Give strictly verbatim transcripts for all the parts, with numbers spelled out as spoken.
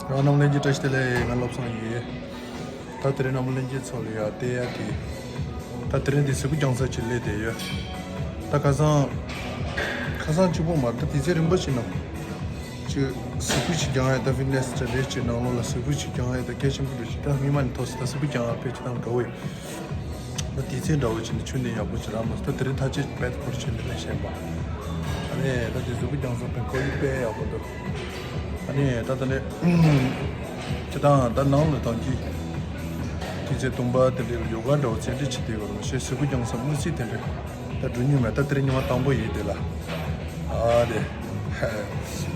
རང་རྣམས་ལྷན་རྒྱས་བཀྲ་ཤིས་བདེ་ལེགས། ང་བློ་བཟང་ཡིན། ད་དེ་རིང་རྣམས་ལྷན་རྒྱས་ཚོ་ལ་ཡ་བལྟས་ཡ་དེ། ད་དེ་རིང་འདི་གཟུགས་པོ་རྒྱང་ས་ཅིག་སླེབས་བསྡད་ཡོད། ད་ཁ་སང་། ཁ་སང་གཅིག་པོ་མ་རེད། ད་དུས་ཚོད་རིང་པོ་ཞིག་ནང་། ཅིག་གཟུགས་པོ་ཞིག་རྒྱང་ཡ། ད་ཕི་ནེ་སི་འདྲ་རེད། ཅིག་ནང་ལོགས་ལ་གཟུགས་པོ་ཞིག་རྒྱང་ཡ། ད་གལ་ཆེན་པོ་འདྲ་ཞིག་ད་མི་མང་ནས་ཐོག་སི་ད་གཟུགས་པོ་རྒྱང་ཡ་ཕེ་ཅིག་ད་དགའ་བོ་ཡོད། ད་དུས་ཚོད་འདྲ་བོ་ཅིག་ནས་ཆུ་ནས་ཡག་པོ་ཅིག་རག་མ་སོང་། ད་དེ་རིང་ཐག་ཆོད་དཔེ་འཁོར་ཆེན་པོ་ནས་བཤད་པ། ཨ་ནི་ད་ཅིག་གཟུགས་པོ་རྒྱང་ས་ཕན་ཁོ་ཡི་དཔེ་ཡག་པོ་འདུག་ཨ་ནི་ད་ད་ནི་ཅི་དང་ད་ནང་ལ་དང་གི་དུས་ཚོད་སྟོང་པ་དེ་འདྲའི་ཡོ་ག་འདྲ་བོ་ཚད་འདྲི་བྱེད་དེ་ཡོད་རུང་ཞེས་གཟུགས་པོ་རྒྱང་ས་དམིགས་བསལ་དེ་འདྲ་ད་འགྲོ་མྱོང་མེད། ད་དེ་རིང་ཉི་མ་དང་པོ་ཡིན་དེ་ལ། ཨ་དེ་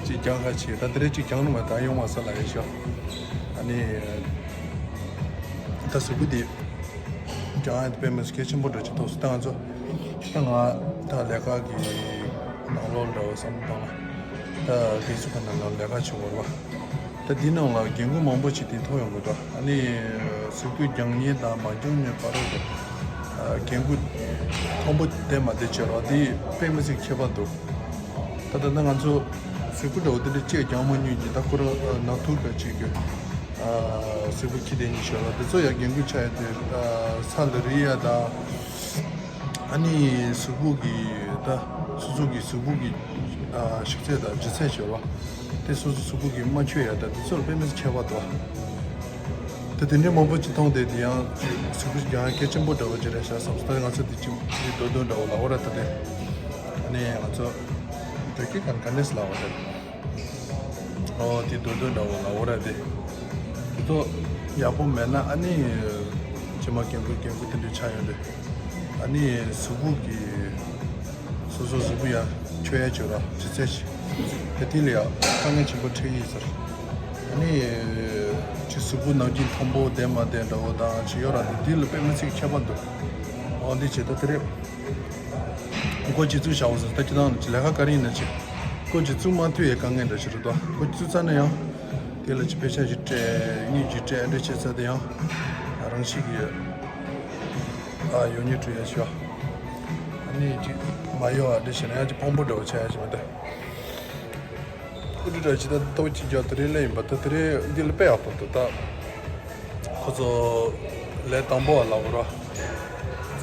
ཅིག་རྒྱང་ཁ་ཆེ། ད་དེ་རིང་ཅིག་རྒྱང་ནུ་མ་ད་ཡོང་མ་ས་ལ་ཡོད་ཤག་ཨ་ནི་ད་གཟུགས་པོ་དེ། ཀྱང་ཨ་དཔེ་མི་སྲིད་གལ་ཆེན་པོ་འདྲ་ཅིག་ཐོག་སུ་ད་ང་ཚོ་ད་ང་ད་ལས་ཀ་གི་ནང་ལོགས་འདྲ་བ་བསམ་བློ་བཏང་ན་ད་དེ་ཚོ་ག་ནང་ལ་ལས་ཀ་བྱེད་དགོས་རེད་བ། ད་འདི་ནང་ལ་འགན་ཁུར་མང་པོ་ཅིག་དེ་མཐོང་ཡོང་གི་འདུག་ཨ་ནི་གཟུགས་པོ་རྒྱང་མཁན་དང་མ་རྒྱང་མཁན་བར་དུ་འགན་ཁུར་མཐོན་པོ་བསྡད་མ་བསྡད་བྱེད་རོགས་དེ་དཔེ་མི་སྲིད་ཁྱད་པར་འདུག་ད་ལྟ་ན་ང་ཚོ་གཟུགས་པོ་འདྲ་བོ་དེ་འདྲ་ཅིག་རྒྱང་མ་མྱོང་གི་ད་ཁོ་རང་ནག་ཐུག་ག་ཅིག་གི་གཟུགས་པོ་ཁྱི་དེ་གཉིས་ཤོར་བ་དེ་ཚོ་ཡང་འགན་ཁུར་ཆགས་ཡ་དེ་ས་ལ་རི་ཡ་དང་ཨ་ནི་གཟུགས་པོ་གི་ད་སོ་སོ་གི་གཟུགས་པོ་གི་ཤུགས་ཚད་དང་ལྗིད་ཚད་ཤོར་བ་དེ་སོ་སོ་གཟུགས་པོ་གི་མ་ཆོད་ཡ་ད་དེ་ཚོར་དཔེ་མི་སྲིད་ཁྱད་པར་འདུག་ད་དེ་འདྲའི་མང་པོ་ཅིག་མཐོང་དེ་དེ་ཡང་གཟུགས་པོ་ཡང་གལ་ཆེན་པོ་འདྲ་བོ་ཅིག་རེད་ཤག་བསམ་སོང་། ད་ང་ཚོ་དེ་ཅིག་མི་རྡོ་རྡོ་འདྲ་བོ་ལ་འོ་ར་ད་དེ་ཨ་ནི་ང་ཚོ་བོད་སྐད་གང་ག་ནས་ལ་འོ་ད། ཨོ་དེ་རྡོ་རྡོ་འདྲ་བོ་ལ་འོ་ར་དེ། དེ་ཚོ་ཡག་པོ་མེད་ན་ཨ་ནི་ཕྱི་མ་རྒན་པོ་རྒན་པོ་དེ་འདྲའི་ཆགས་ཡོང་དུས་ཨ་ནི་གཟུགས་པོ་གི་སོ་སོ་གཟུགས་པོ་ཡང་ཆོད་ཡ་བྱོས་ར་ཇི་ཚད་ཞིག་དེ་དེ་ལ་ཡང་དཀའ་ངལ་ཆེན་པོ་འཕྲད་ཡིན་ཟེར། ཨ་ནི་ཅི་གཟུགས་པོ་ནང་གི་མཐོན་པོ་བསྡད་མ་བསྡད་འདྲ་བོ་དང་ཅི་ཡོད་ར་དེ་དེ་ལ་དཔེ་མི་སྲིད་ཁྱད་པར་འདུག་ཨོ་འདི་བྱེད་ད་དེ་རེད། ཁོ་ཅི་ཚུགས་བྱའོ་ཟེར་ད་ཁྱེད་རང་ལ་ཅི་ལས་ཀ་ག་རེ་ཡིན་ན་ཅི། ཁོ་ཅི་ཚུགས་མ་ཐུབ་ཡའི་དཀའ་ངལ་འདྲ་ཞིག་རེད་དོ། ཁོ་ཅི་ཚུགས་ཚར་ན་ཡང་། དེ་ལ་ཅི་དཔེ་ཆ་ཞིག་སྤྲད་དངུལ་ཅིག་སྤྲད་འདྲ་བྱེད་ཚར་དེ་ཡང་། རང་ཤི་གི་ཡོད། ཨ་ཡོད་ཉིད་སྤྲོད་ཡ་ཞོ། ཨ་ནི་ཅི་མ་ཡོད་ཨ་འདྲ་བྱས་ན་ཡང་ཅི་ཕངས་པོ་འདྲ་བོ་ཆགས་ཡ་ཞིག་མི་འདུག་ཨུ་ཏུ་འདྲ་ཅི་ད་ལྟ་བུ་ཅི་རྒྱག་དེ་རེད་ལས་ཡིན་པ་ད་དེ་རེད་འདི་ལ་དཔེ་ཡག་པོ་འདུག་ད། ཁོ་ཚོ་ལས་དང་པོ་བ་ལབ་རོ།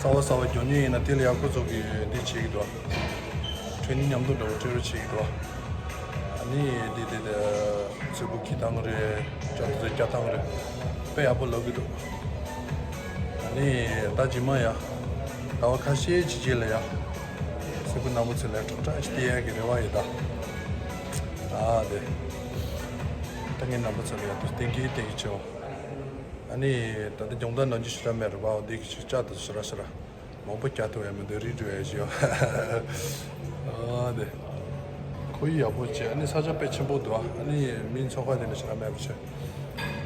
གསར་བ་གསར་བ་རྒྱུག་མཁན་ཡིན་ན་དེ་ལ་ཡང་ཁོ་ཚོ་གི་འདི་བྱེད་ཀྱི་འདུག་ཁྲེ་ནིང་མཉམ་དུ་འགྲོ་བ་སྤྲད་རོགས་བྱེད་ཀྱི་འདུག་ཨ་ནི་འདི་འདི་འདི་གཙོད་པོ་ཁྱི་ཐང་རེད། ཅ་དེ་རྒྱ་ཐང་རེད། དཔེ་ཡག་པོ་ལབ་ཀྱི་འདུག་ཨ་ནི་ད་རྗེས་མ་ཡ། ཟླ་བ་ཁ་ཤས་ཀྱི་རྗེས་ལ་ཡ། གཙོད་པོ་རྣམ་པ་ཚོ་ལ་ཁྲག་ཁྲག་ཅིག་སྟེར་ཡག་གི་རེ་བ་ཡོད་ད། ཨ་དེ། ད་ངའི་རྣམ་པ་ཚོ་ལ་ཡ་ད་སྟེང་གི་སྟེང་གི་ཆེ་བ། ཨ་ནི་ད་ལྟ་སྦྱོང་བརྡར་ནང་རྒྱུ་ཞེ་དྲག་མེད་རེད་པ། འོ་འདི་གི་ཅིག་བཅའ་དང་ཞེ་དྲག་ཞེ་དྲག་མང་པོ་བརྒྱབ་ཐུབ་ཡ་མི་འདུག་རིགས་འགྲོ་ཡ་ཞིག་ཡོད། ཨ་དེ། ཁོར་ཡུག་ཡག་པོ་བྱས། ཨ་ནི་ས་ཆ་དཔེ་ཆེན་པོ་འདུག་ཨ་ནི་མི་ཚོགས་ཁག་དེ་འདྲ་ཞེ་དྲག་མེད་པ་བྱས།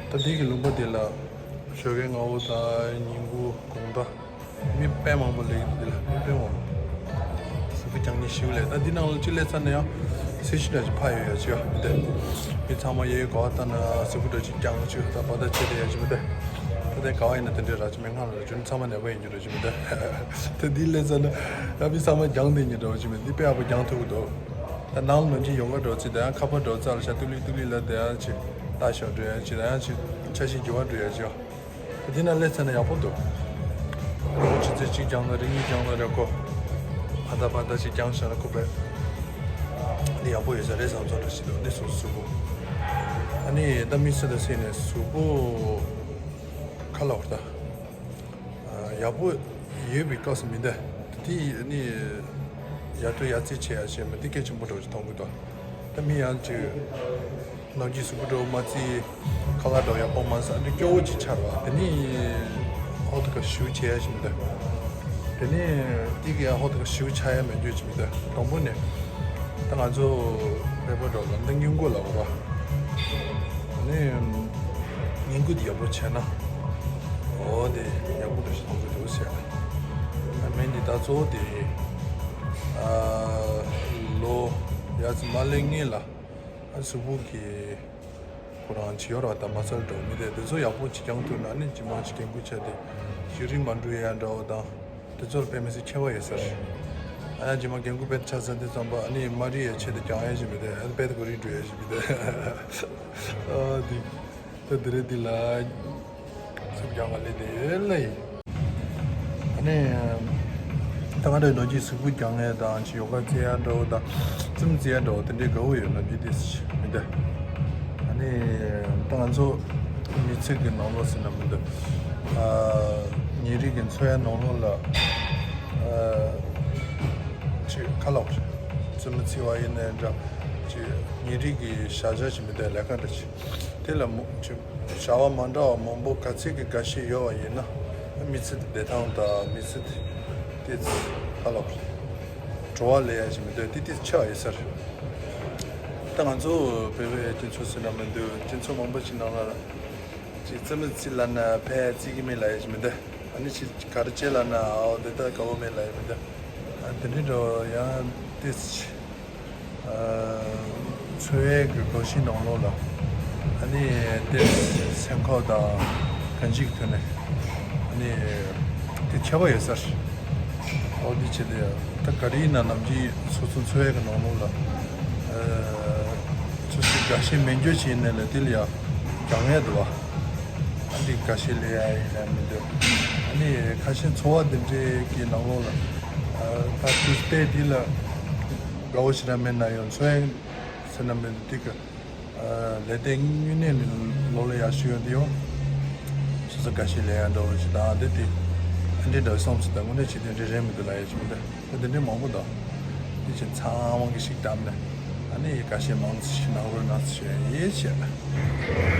ད་འདི་གི་ལུང་པ་འདི་ལ་ཞོགས་ཀའི་སྔ་པོ་དང་ཉིན་གུང་དགོང་དག་མི་དཔེ་མང་པོ་སླེབས་ཀྱི་འདུག་འདི་ལ་མི་དཔེ་མང་པོ། གཟུགས་པོ་རྒྱང་མཁན་ཞེ་པོ་སླེབས། ད་འདི་ནང་ལ་གཅིག་སླེབས་ཚར་ན་ཡང་སེམས་ཤུགས་འདྲ་ཅིག་འཕར་ཡོང་ཡ་ཅིག་ཡོད་མི་འདུག་མི་ཚང་མ་ཡའི་ག་པར་བལྟས་ན་གཟུགས་པོ་འདྲ་ཅིག་རྒྱང་ཅིག་ད་བར་ཐག་ཆད་བསྡད་ཡ་ཅིག་མི་འདུག་ད་ལྟའི་ག་པར་ཡིན་ན་དེ་འདྲའི་ར་ཅིག་མི་སྔ་ལ་ར་ཅིག་ཚང་མ་ནད་པ་ཡིན་རྒྱུ་འདྲ་ཅིག་མི་འདུག་ད་འདི་སླེབས་ཚར་ན་ཡང་མི་ཚང་མ་རྒྱང་བསྡད་མཁན་འདྲ་བོ་ཅིག་མི་འདུག་འདི་དཔེ་ཡག་པོ་རྒྱང་ཐུག་གི་འདུག་ད་ནང་ལ་ནང་གི་ཡོང་ག་འགྲོ་ཚེ་ད་ཡང་ཁ་པར་འགྲོ་རྩ་ལ་ཤ་ཏུ་ལི་ཏུ་ལི་ལ་ད་ཡང་ཅིག་ལྟ་ཞོག་འགྲོ་ཡ་ཅིག་ད་ཡང་ཅིག་ཆ་ཤས་འགྱུར་བ་འགྲོ་ཡ་ཅིག་འདི་ན་སླེབས་ཚར་ན་ཡག་པོ་འདུག་ཁོ་ཆུ་ཚོད་གཅིག་རྒྱང་ན་རེད། གཉིས་རྒྱང་ན་རེད། ཁོ་ཕ་ད་ཕ་ད་ཅིག་རྒྱང་བཞག་ན་ཁོ་པས་འདི་ཡག་པོ་ཡོད་ས་རེད་བསམ་ཚོར་འདྲ་ཞིག་འདུག་འདི་སོ་སོ་གཟུགས་པོ། ཨ་ནི་ད་མི་སུ་དང་སེ་ནས་གཟུགས་པོ་ཁ་ལ་བར་ད་ཡག་པོ་ཡོད་པའི་སྐབས་སུ་མི་འདུག་དེ་ནི་ཡར་ཐོན་ཡར་ཚེ་ཆེ་ཡ་ཆེ་མི་འདི་སྐད་ཆེན་པོ་འདྲ་བོ་ཅིག་མཐོང་གི་འདུག་ད་མི་ཡང་ཅིག་ནམ་རྒྱུན་གཟུགས་པོ་འདྲ་བོ་མ་བརྩི། ཁ་ལག་འདྲ་བོ་ཡག་པོ་མ་ཟ། འདི་སྐྱོ་བོ་ཅིག་ཆགས་ར་བ། དེ་ནི་ཧོ་ཏི་ཀ་ཞུ་བྱེད་ཡ་ཞིག་མི་འདུག་དེ་ནི་ཏིག་ཡ་ཧོ་ཏི་ཀ་ཞུ་ཆགས་ཡ་མེད་རྒྱུ་ཅིག་མི་འདུག་དང་པོ་ནས་ད་ང་ཚོ་མེད་པ་འགྲོ་ལ་འདི་སྙིང་མགོ་ལ་འོ་བ། དེ་ནི་སྙིང་མགོ་འདི་ཡག་པོ་བྱས་ན་འོ་དེ་ཡག་པོ་འདྲ་ཞིག་མཐོང་གི་འདུག་ཟེར་ཡ། ཨ་མེན་འདི་ད་གཙོ་བོ་དེ་ཨ་ལོ་ཡ་ཙི་མ་ལེ་ངེས་ལ། ཨ་གཟུགས་པོ་གི་ཁོ་རང་ཅི་ཡོད་ར་ད་མ་ཚར་འགྲོ་མི་དེ་དེ་ཚོ་ཡག་པོ་ཅིག་རྒྱང་ཐུག་ན་ནི་ཅི་མང་ཅིག་རྒན་རྒོན་ཆགས་ཏེ་ཤི་རིང་མ་འགྲོ་ཡ་འདྲ་བོ་དང་དེ་ཚོར་དཔེ་མི་སྲིད་ཁྱད་པར་ཡོད་ས་རེད། ཨ་རྗེས་མ་རྒན་རྒོན་དཔེ་ཆ་ཚང་དེ་ཙམ་པ་ཨ་ནི་མ་རི་ཡའི་ཆེད་དུ་རྒྱང་ཡས་ཞིག་མི་འདུག་ཨ་ནི་དཔེ་དེ་གོ་རིག་འགྲོ་ཡས་ཞིག་མི་འདུག་ཨ་དེ་ད་དེ་རེད། དེ་ལ་ཚུར་རྒྱང་ག་ལེ་དེ་ལ་ཡིན། ཨ་ནི་ད་ང་འདྲ་ནོར་གྱི་གཟུགས་པོ་རྒྱང་ཡས་དང་ཅི་ཡོ་ག་རྩེ་ཡ་འདྲ་བོ་དང་རྩེད་མོ་རྩེ་ཡ་འདྲ་བོ་དེ་འདྲའི་དགའ་བོ་ཡོད་ན་འདི་དེ་མི་འདུག་ཨ་ནི་ད་ང་ཚོ་མི་ཚེ་གི་ནང་ལོགས་ཟེར་ན་མི་འདུག་ཨ་ཉིན་རེ་གི་འཚོ་ཡ་ནང་ལོགས་ལ་ཨ་ཅིག་ཁ་ལག་རྩེད་མོ་རྩེ་བ་ཡིན་ནའི་འདྲ་ཅིག་ཉིན་རེ་གི་བྱ་བྱ་ཞིག་མི་འདུག་ལས་ཀ་འདྲ་ཅིག་དེ་ལ་མོ་ཅིག་བྱ་བ་མ་འདྲ་བ་མང་པོ་ག་ཚད་ཀྱི་འགའ་ཤས་ཡོད་པ་ཡིན་ན་མི་ཚེ་དེ་བདེ་ཐང་དང་མི་ཚེ་དེ་ཏོག་ཙམ་ཧ་ལབ་བྲོ་བ་ལེན་ཡ་ཞིག་མི་འདུག་དེ་ཏོག་ཙམ་ཆགས་ཡོད་ས་རེད། ད་ང་ཚོ་བོད་པའི་སྤྱི་ཚོགས་ཟེར་ན་མི་འདུག་སྤྱི་ཚོགས་མང་པོ་ཞིག་ནང་ལ་ཅིག་རྩེད་མོ་རྩེ་ལབ་ན་ཕར་རྩེ་གི་མེད་ལབ་ཡ་ཞིག་མི་འདུག་ཨ་ནི་ཅིག་ག་རེ་བྱེད་ལབ་ན་ཨའོ་དེ་ལྟར་དགའ་བོ་མེད་ལབ་ཡ་མི་འདུག་ཨ་དེ་འདྲའི་འགྲོ་ཡང་ཏོག་ཙམ་འཚོ་བའི་གི་སྒོ་ཕྱི་ནང་ལོགས་ལ་ཨ་ནི་དེ་སེམས་ཁམས་དང་གང་ཅིའི་ཐོག་ནས་ཨ་ནི་དེ་ཁྱད་པར་ཡོད་ས་རེད། ཨོ་དེ་བྱས་ཏེ་ད་ག་རེ་ཡིན་ན་ནམ་རྒྱུན་སོ་སོ་འཚོ་བའི་གི་ནང་ལོགས་ལ་ཨ་སོ་སོའི་དགའ་ཞེན་མེད་རྒྱུ་ཞིག་ཡིན་ནའི་ལས་དེ་ལ་ཡང་རྒྱང་ཡས་འདུག་བ། ཨ་འདི་དགའ་ཞེན་ལས་ཡ་ཡིན་ན་མི་འདུག་ཨ་ནི་ཁ་ཤས་འཚོ་བ་འདི་འདྲའི་གི་ནང་ལོགས་ལ་ཨ་ད་དུས་དཔེ་འདི་ལ་དགའ་བོ་ཞེ་དྲག་མེད་ན་ཡང་འཚོ་ཡ་ཟེར་ན་མི་འདུག་ཨ་ལས་དེ་དངོས་གནས་ནི་ལོ་ལ་ཡ་ཞུ་ཡོད་འདི་ཡོང་། སོ་སོ་དགའ་ཞེན་ལས་ཡ་འདྲ་བོ་ཞིག་དང་འདི་དེ་ཨ་འདི་འདྲ་བསམ་སོང་། ད་དངོས་གནས་བྱེད་དུས་འདི་རེད་མི་འདུག་ལབ་ཡ་ཞིག་མི་འདུག་ད་འདི་འདྲའི་མང་པོ་འདུག་འདི་བཞིན་ཚང་མ་གི་ཤིག་བདམས་ནས་ཨ་ནི་དགའ་ཞེན་མང་ཙམ་ཞིག་གནང་རོགས་གནང་ཟེར་ཞུ་ཡ་ཡིན་ཞེས།